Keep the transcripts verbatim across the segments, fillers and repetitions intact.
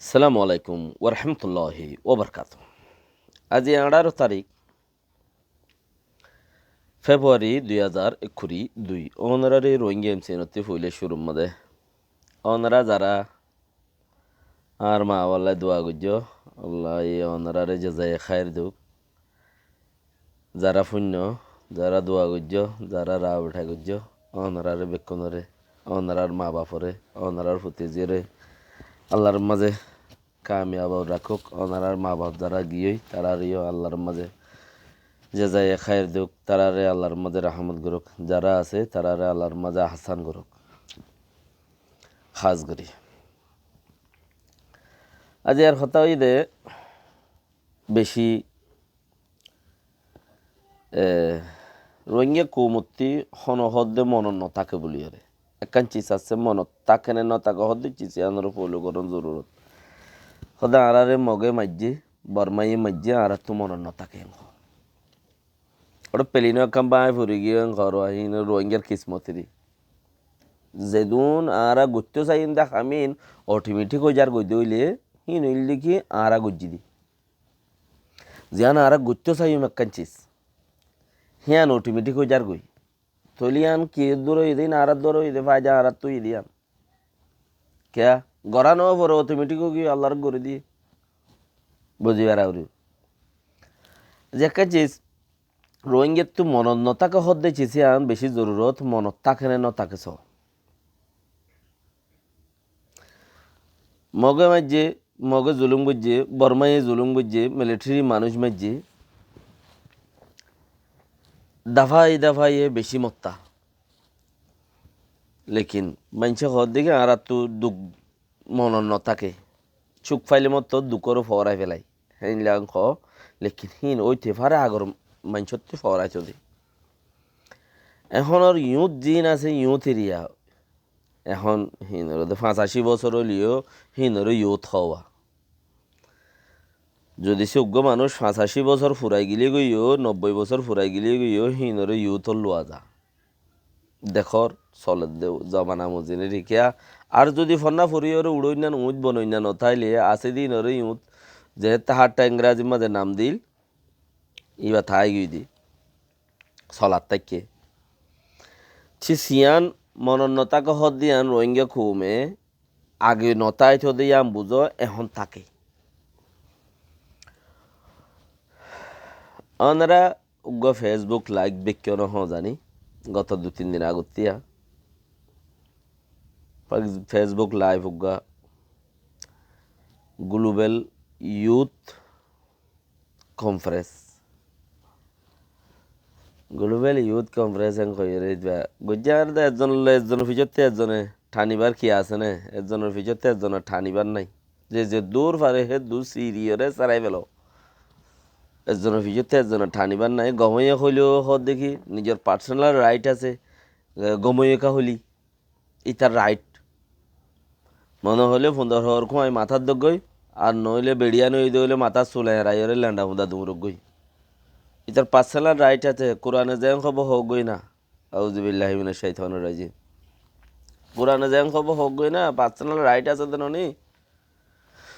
Assalamu alaikum warahmatulláhi wabarakátuhu. Aijja añçáro tarík Februari dui házar ekkuri dui. Ónoráre Rohingya M C N ottú foila cúrur mazé ónorá zará añár ma bafallá dua goijjó, Allaye ónoráre jezaye háir douk. Zará fúinno, zará dua goijjó, zará rabota goijjó, ónoráre bekkúnoré, ónorár ma baforé, ónorár fotiziyóre Allar mazé kamiyab rakók. Ónorár ma baf zará giyói, taráre yó Allar mazé jezaye háir douk, taráre Allar mazé rahmot gorouk, zará asé taráre Allar mazé ahsán gorouk. Hás gorí aijjar hotá óilde beci E, Rohingya koumottú hono hoódde monot notáke buliyóre. Ekkán cis asé, monot táke né notáke hoódde cis yíanoré foóilo gorón zorurot. Hoódde añáráre Moge maijjé, Bormaye maijjé, añáráttu monot notáke en hoó. Óre pelino ekkán báñgi fori giyé en hoó, híin Rohingyar kismotori. Zedún añára goittó saiyum de ham íin otometik ói zar goi de óile, híin óilde ki añára goijjí de. Ziyán añára goittó saiyum ekkán cis, híyan otometik ói zargói. Tóile yían ki dóra óiye de, añárar dóra óiye de, faida añáráttu óiye de yían. Kiyá? Gorá no fore, otometik ói giyói, Allar gorí diyé. Buzí fara foribo. Ze ekkán cis Rohingyáttu monot notáke hoódde cis yían beci zorurot, monot táke né notáke soó. Moge maijjé, Moge zulum goijjé, Bormaye zulum goijjé, militeri manúic maijjé, dafai dafaiye beci mottá. Lekin maincé hoódde ki añáráttu duk monot notáke. Cúk faile mottor dukóre foorai felai. Héinla hoó, lekin híin óite fare agor maincóttu fooraito de. Ehónor youth ziín asé, youth eriya, ehón híinoré de fañsací bosór óileyo híinoré youth hoó. Zodi se uggúa manúic fañsací bosór furai gilé goiyó, nobbói bosór furai gilé goiyó, híinoré youth ot luwa za. Dekór, soledde zobana mozine rikiya. Ar zodi fonná foriyóre uçóinna, uñth bonoinna notáile, asé de híinoré youth, ze táhatta Ingrázir mazé nam dil, íba tái giyói de. Solat táikke. Cis yían monot notáke hoódde yían Rohingya koume age notáito de yían buzó, ehón táke. Ónora uggúa Facebook live deikkó no hoó zani, goto dui tin din agottú yá. Fes-, Facebook live uggúa Global Youth Conference. Global Youth Conference en hoiyóre itba goijjé, ar de ezzon loi ezzonor fiçottú ezzone thanibar ki asé né? Ezzonor fiçottú ezzone thanibar nái. Ze zeddúr fare heddúr siriyóre sarai felo. Ezzonor fiçottú ezzone thanibar nái. Gom óiye hoilé hoódde ki nizor personal right asé. E, gom óiye ká hoilé. Itar right. Mone hoilé fundor hoor kúai matát doggói, ar noóile beçiya noóide óile matát sul eñraiyóre lenda funda duñroggói. Itar personal right asé, Kurane zeén hoóbo hoóggói na. Auzubillahi minash shaitanir rajim. Kurane zeén hoóbo hoóggói na, personal right asé de noni.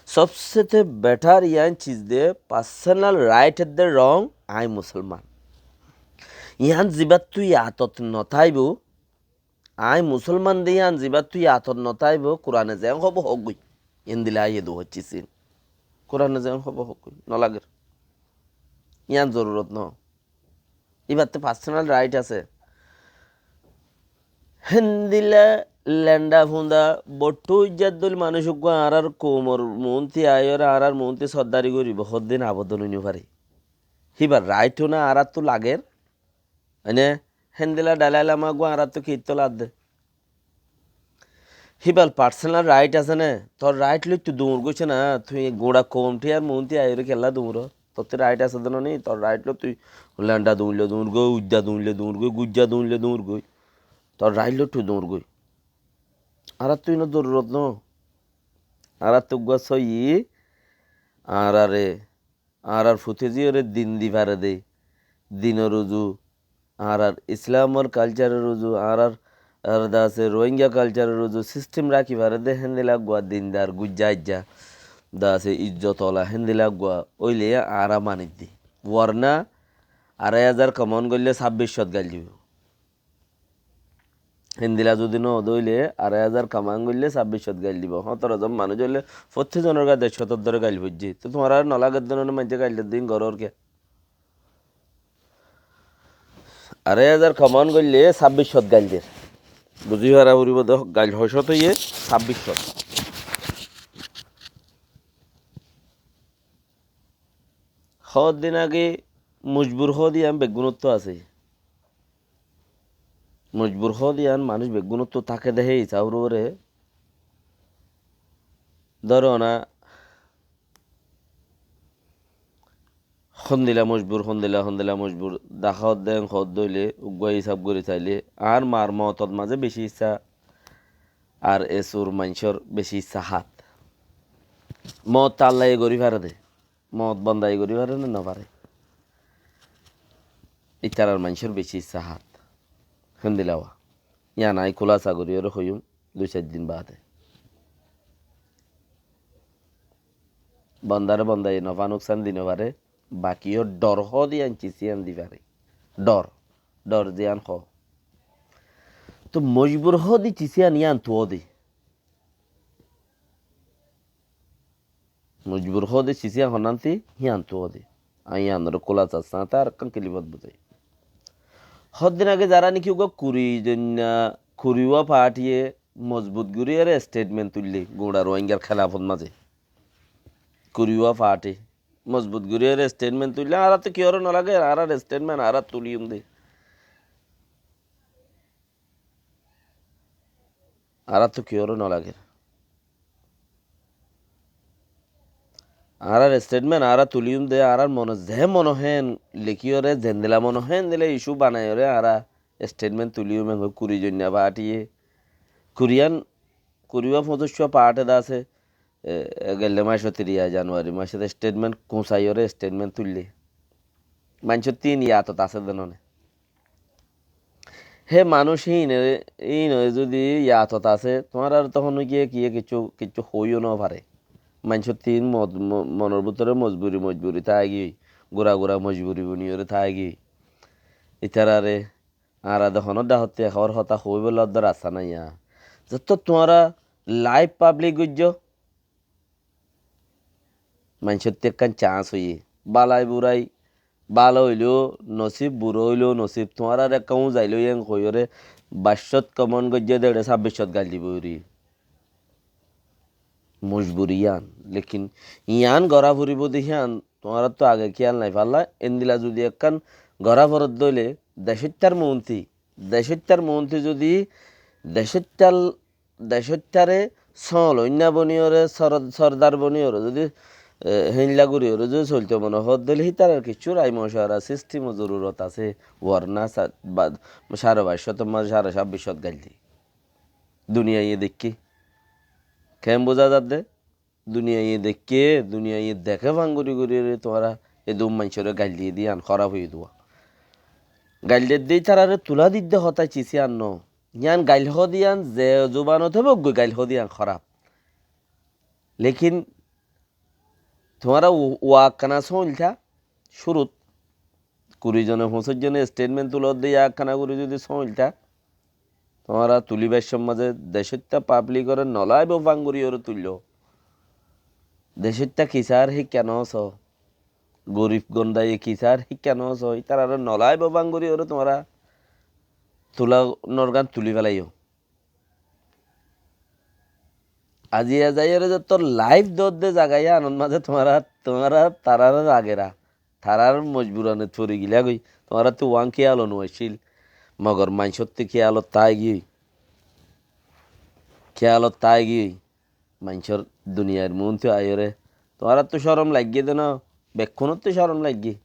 Sobsete better yián cis de, personal right edde wrong, aññí musolman. Yián zibáttu yatot notáibo, aññí musolman de yián zibáttu yatot notáibo, Kurane zeén hoóbo hoóggói. Endilla aiyé de hoócci sin. Kurane zeén hoóbo hoóggói. Nolager. Yián zorurot no. Íbatte personal right asé. Héndilla lenda funda botthú ijjat dóil manúic uggúa añárar koumor muúnti aiyóre añárar muúnti soddari goríbo, hoddin abodon ói no fare. Híbar right ó na añáráttu lager. Mane, héndilla Dalai Lama uggúa añáráttu kittó ladde. Híbar personal right asé né, tor right loittu duñr goijjé na, tui guñça koum thíyar muúnti aiyóre kiyólla duñro? Tottú right asé de noni, tor right loi tui lenda duñille duñr goi, uidda duñille duñr goi, guijja duñille duñr goi. Tor right loittu duñr goi. Añáráttu ino zorurot no. Añáráttu uggúa sóiyi, añárare añárar futezíyore din di fare de, dinor uzu, añárar Islamor kalcaror uzu, añárar, añárar dase Rohingya kalcaror uzu sistem rakí fare de, héndilla uggúa dindar guijja aijja. Dase izzot ola héndilla eggúa óile añára manídde. Worna arai házar komon goillé sábbic cót gail dibó. Héndilla zudi no dóile arai házar komon goillé sábbic cót gail dibó. Hótoro zon manúic óile fottí zonor gá deccót dóre gail foijjé. Te tuáñrare no lagedde né maincé gail der din gorór kiyá? Arai házar komon goillé sábbic cót gail der. Buzí fara foribó de, gail hocót óiye sábbic cót. Hoddin age mojbur hoó de yián beggúnottú asé. Mojbur hoó de yián manúic beggúnottú táke de hé hísafor uore. Dóro na, hondilla mojbur, hondilla, hondilla mojbur. Dahá hoó de, hoó de óile, uggúa hísab gorí sailé, añár mar mootot mazé beci issá, ar e sur maincór beci issá hát. Moot Allaye gorí fare de. Moot bondaye gorí fare né? No fare. Ítarar maincór beci issá hát. Héndilla wa. Yián añí kúlasa gorí ore hoiyúm dui sair din baade. Bondare bondaye nofá nuksan di no fare. Baki yó dhor hoó de yián cis yián di fare. Dhor. Dhor de yián hoó. To mojbur hoó de cis yián, yián tuó de. Mojbur hoó de cis yián honnán ti, yián tuó de. Añí yiánoré kúlasa sáñte arekkán kilifot buzái. Hoddin age zará niki uggúa kuri zoinna, kuriwá faátiye mozbut gorí ere esthetment tuillé, guñça Ruáingar kélafot mazé. Kuriwá faáti mozbut gorí ere esthetment tuillé, añárattú kiyóre no lager, añárar esthetment añára tuliyum de. Añárattú kiyóre no lager. Añárar esthetment añára tuliyum de, añárar mone ze mone hé lekíyore, zendilla mone hé endilla icu banaiyóre añára esthetment tuliyum, en hoi kuri zoinna faátiye. Kuriyan, kuriwá foñsicwá faáte de asé, e, e gelle macót, tiriya januari macót esthetment kuñsaiyóre esthetment tuillé. Maincór tin yatot asé de none. Hé manúic híin, híin zudi yatot asé, tuáñrare tohón kiyé, kiyé kiccú, kiccú hoiyó no fare. Maincór tin mo-, mo-, monor bútore mozburi, mozburi táigiyói, gura gura mozburi buniyóre táigiyói. Ítarare añára de honó dahótte ek hóbor hotá hoibólla uddá rasta nai. Zettót tuáñra live public goijjó, maincóttu ekkán chance óiye. Bálai burai, bála óileyó nosib, bura óileyó nosib. Tuáñrare ekkán uzailói en hoiyóre, baiccót komon goijjé de, eçé sábbiccót gail dibó eri. Mojburi yián. Lekin yián gorá foribó de híyan, tuáñrattú age kíyal nai falla. Endilla zudi ekkán gorá foredde óile, decóittar muúnti, decóittar muúnti zudi, decóittar decóittare sóol óinna boniyóre, sor-, sordar boniyóre zudi, e, héinla goríyóre zudi soilto mone hoó de óile hítarar kiccú rai mocuwara sistemor zorurot asé, worna sa-, ba-, sáre baiccót mazé sáre sábbiccót gail di. Duniyaiye deikké. Keén buzá zadde? Duniyaiye deikké, duniyaiye deké fangori goríyóre tuáñra edún maincóre gail diyé de yián hóraf óiye de wa. Gail dedde ítarare tulá didde hotá cis yián no. Yián gail hoó de yián ze zubanot óibo, eggúa gail hoó de yián hóraf. Lekin tuáñra u-, uwa ekkán asé óilta, cúrut kuri zone, foñsíc zone esthetment tulódde, yá ekkán gorí zudi sóilta, tuáñra tulí baiccór mazé decóitta pablikore no laibó fangoriyóre tuilló. Decóitta kisár híkka no só, gorif gondaye kisár híkka no só, ítarare no laibó fangoriyóre tuáñra tulá norgán tulí félaiyó. Aziya zaiyóre zettót live dódde zaga yíanot mazé tuáñra, tuáñra tarare ragera. Tarár mojburanit fori gilá goi. Tuáñrattú uán kiyálo no accíl. Mogor maincóttu kiyálot táigiyói. Kiyálot táigiyói. Maincór duniyair muúntu aiyóre. Tuáñrattú córom laiggé de no. Bekkúnottú córom laiggé.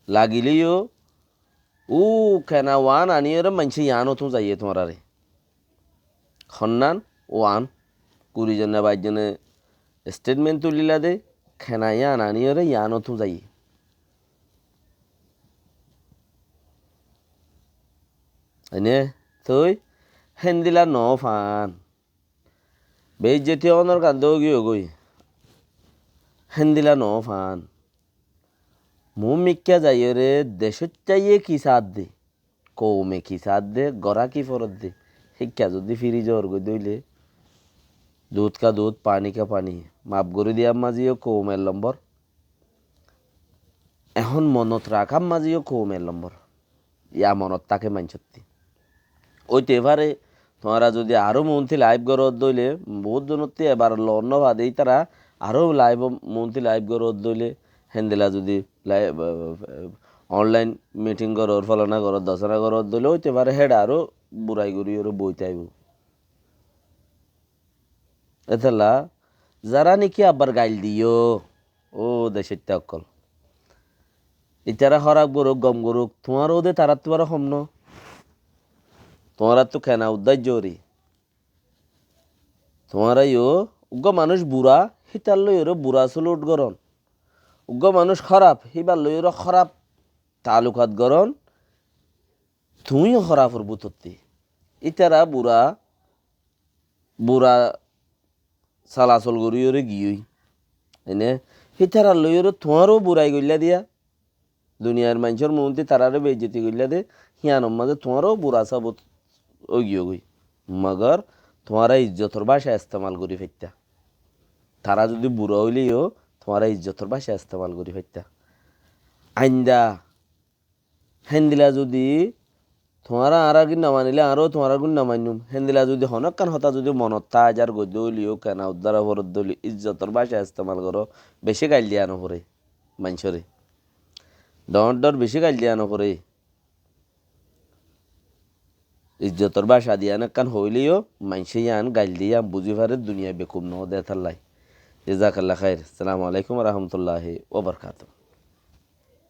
Lagilé yó, u kena uán aníyore maincé yiánottú zaiyé tuáñrare. Honnán uán, kuri zone baic zone esthetment tulíla de, kena yián aníyore yiánottú zaiyé. Ene, toi, héndila no fán. Beizzoti ónor gán dógi ógoi. Héndila noó fán. Muúmikká zaiyóre decóittayé ki saádde, koume ki saádde, gorá ki foródde, híkka zudi fíri zoór goidde óile, dud ka dud, faní ka faní, maf gorí diyár mazé yó koume ek lombor. Ehón monot rakár mazé yó koume ek lombor. Yá monot táke maincótti. Óite fare, tuáñra zudi aró muúnti laif goródde óile, boóut zonotti ebar loon no fade ítara, aró laif muúnti laif goródde óile, héndila zudi laif, onlain miting gorór, folaná gorór, dosána goródde óile, óite fare héçe aró burai goríyoré boói táibo. Étella, zará néki abbar gail diyó, ó decóitta ókkol. Ítara hóraf gorók, gom gorók, tuáñró de taráttu baró hom noó. Tuáñráttu kena uddáijjó óri. Tuáñra yó, uggúa manúic burá, hítar lóiyoré burá sulút gorón. Uggúa manúic hóraf, híbar lóiyoré hóraf taalukat gorón. Tuñí yó hórafor bútotti. Ítara burá, burá salasol goríyoré giyói. Ene, hítarar lóiyoré tuáñró burai goillá diya. Duniyair maincór muúnti taráre beizzoti goillá de, híyanor mazé tuáñró burá sabut óigiyói. Mogor tuáñra izzotor báca estemal gorí faittá. Tará zudi burá óile yó, tuáñra izzotor báca estemal gorí faittá. Ainda héndila zudi tuáñra añárar gín no manilé, añára yó tuáñrar gín no mainnúm. Héndila zudi honókkan hotá zudi monot táa zar goidde óile yó, kena uddára foródde óile, izzotor báca estemal goró, bicí gail diya no foré maincóre. Dhoóñr dhoóñr bicí gail diya no foré. Izzotor báca diyan ekkán hoóile yó, maincé yián gail diyan buzí fare, duniyai bekuf noó de étallai. Jazakallah khair. Assalamu alaikum wa rahmatullahi wa barakatuhu.